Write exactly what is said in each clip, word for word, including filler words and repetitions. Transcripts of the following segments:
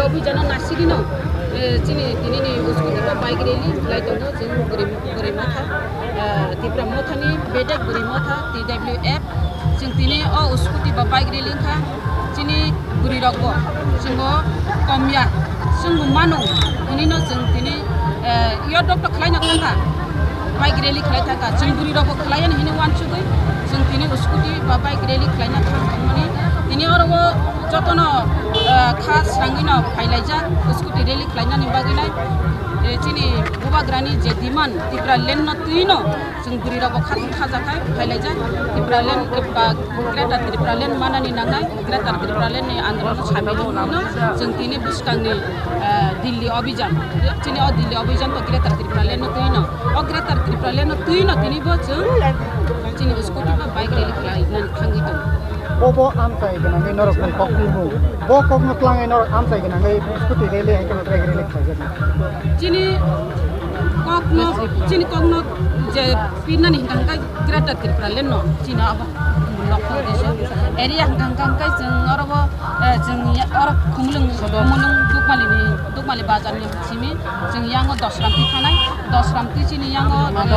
Obhijano nasigino, eh, chini tinini uskuti ba bike rally khlai tongo, chwng bwrwi, bwrwi motha, eh, Tipra mothani bedek bwrwi motha, T W F, chwng tini o uskuti ba bike rally wngkha, chini bwrwi rokbo chwngbo komya, chwngbo mano, hinino chwng tini, eh, yo dokto khlaina thangkha. Bike rally khlai thangkha, chwng bwrwi rokbo khlai ani hinwi uansugwi chwng tini scooty ba bike rally khlaina thang tongmani. Tini oro o jotono, eh, kha swrangwi no phailaijak scooty rally khlainani bagwi nai. Eh, chini bubagrani je demand Tipraland no twi no chwng bwrwi rokbo kha thang khajakhai phailaijak Tipraland, eh, ba Greater Tipraland manani nangnai. Greater Tipraland ni androno samil wngno chwng tini bwskangni, eh, Delhi Abhijan, chini o Delhi Abhijan to Greater Tipraland no twi no, o Greater Tipraland no twi no tini bo chwng chini scooty ba bike rally khlai nani thangwi tongo. Bo bo amchai gwnangwi norok ni kok ni bo, bo kok no twlangwi norok amchai gwnangwi scooty rally hai khe bike rally khlai jani. Chini kok no, chini kok no je pirnani hingka hingka Greater Tipraland no chini abo nokho deso area hingka hingka hingka chwng oro bo, eh, chwng ya-, oro Khumulwng, Khumulwng Dukmali ni, Dukmali bazar ni simi chwng yango Dosramti thanai, Dosramti chini yango, eh,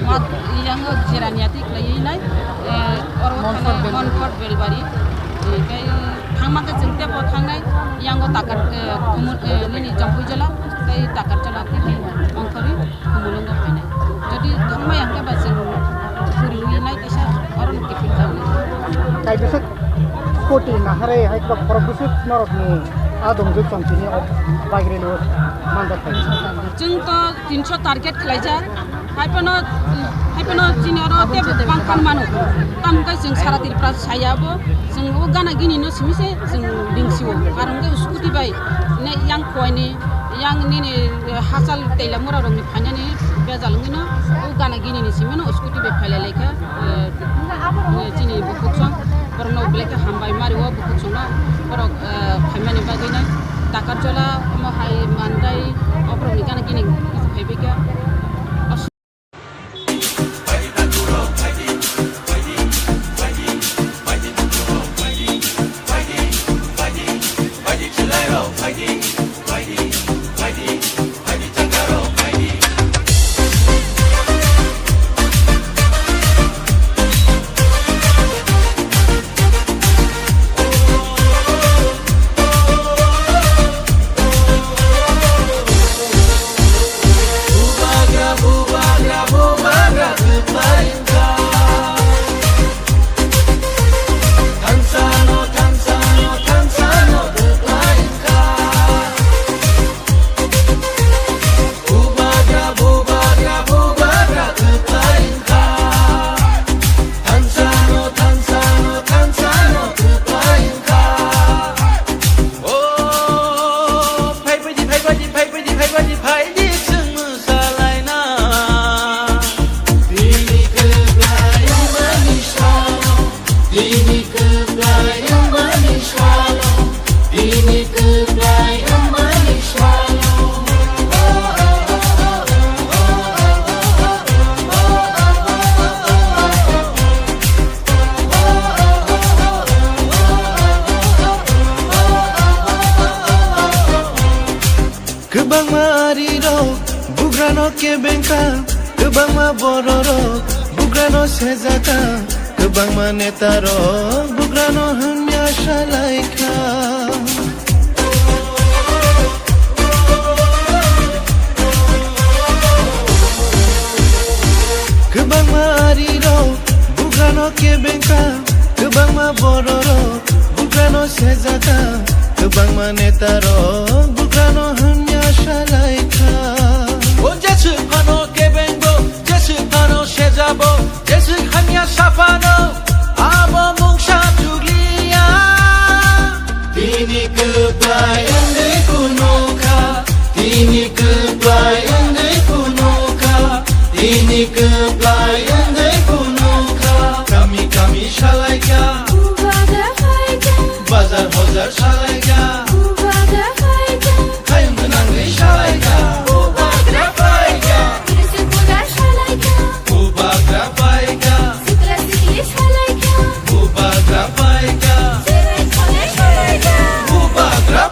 ma-, yango Jiraniati khlaiwi nai, eh, oro thanai Monfort Belbari, eh, tei thangma khe chwng tebo thangnai yango Takar, eh, Khumul-, eh, nini Jampuijala tei Takarjala tei Ongkhorwi. Khumulwngo phainai. Jodi thangmaya hwnkhe ba chwng puriwi nai kisa oro no kiphil jawi. Kaibwswk koti naharwi hai kwbak khorok bwswk norokni a dongjwk chongchini o bike rally o manjak phai. Chwng to tinso target khlaijak. Hai phano, hai phano chini oro tei bangkhan mano. Tamo khe chwng sara Tripura saya bo. Chwng o gana gini no simi se chwng ring sio. Karon khe scooty bai ne yang koini, yang nini, eh, hachal teila mura rokni phainani bejal wngwi no o gana gini ni simi no scooty bai phailai lai kha, eh, eh, chini bukhuk song borok no belai khe hambai mari o bukhuk song no borok, eh, phaimani bagwi nai Takarjala omo hai Mandai o borok ni gana gini phaibai kha. O, phai baidi, phai baidi, phai baidi, phai baidi, phai di chwng mwsalaina. Bini kwplai wngmani salo, bini kwplai wngmani salo, bini kwplai wngmani salo. Kwbangma arirok bugrano kebengkha, kwbangma bororok bugrano sejaka, kwbangma netarok bugrano hamya salaikha. Kwbangma arirok bugrano kebengkha, kwbangma bororok bugrano sejaka, kwbangma netarok bugrano hamya salaikha. O jeswk phano kebengbo, jeswk phano sejabo, jeswk hamya saphano, abo mungsa chugliya. Bini kwplai wngwi phunukha, bini kwplai wngwi phunukha, bini kwplai wngwi phunukha. Kami kami salaikha, bazar hojar salaikha, hayung gwnangwi salaikha. Bubagra phaikha. Sikla sikli salaikha. Bubagra phaikha. Sirai kholai salaikha. Bubagra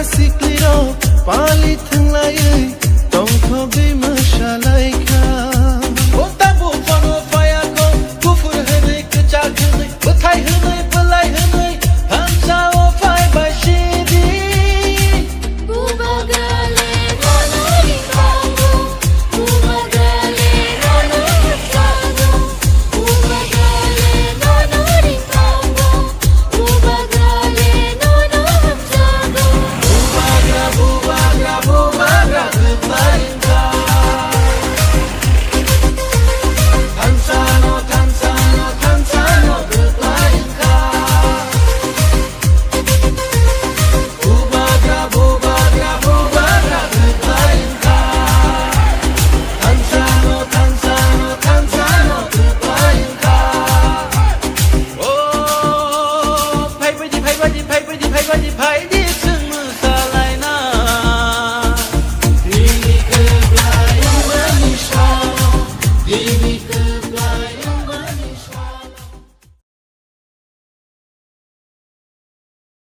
Siklirok pali thwnglaiwi tongthogwi mwsalaikha. O tabuk phano phayakho, kuphur hwnwi, kwchak hwnwi, bwthai hwnwi, bwlai hwnwi, thansa o phai bai sidi. Bubagra le nono ringkhango, bubagra le nono ringkhango, bubagra le nono ringkhango. O, phaibaidi, phaibaidi, phaibaidi, phaibaidi, phaidi chwng mwsalaina. Tini kwplai wngmani salo, tini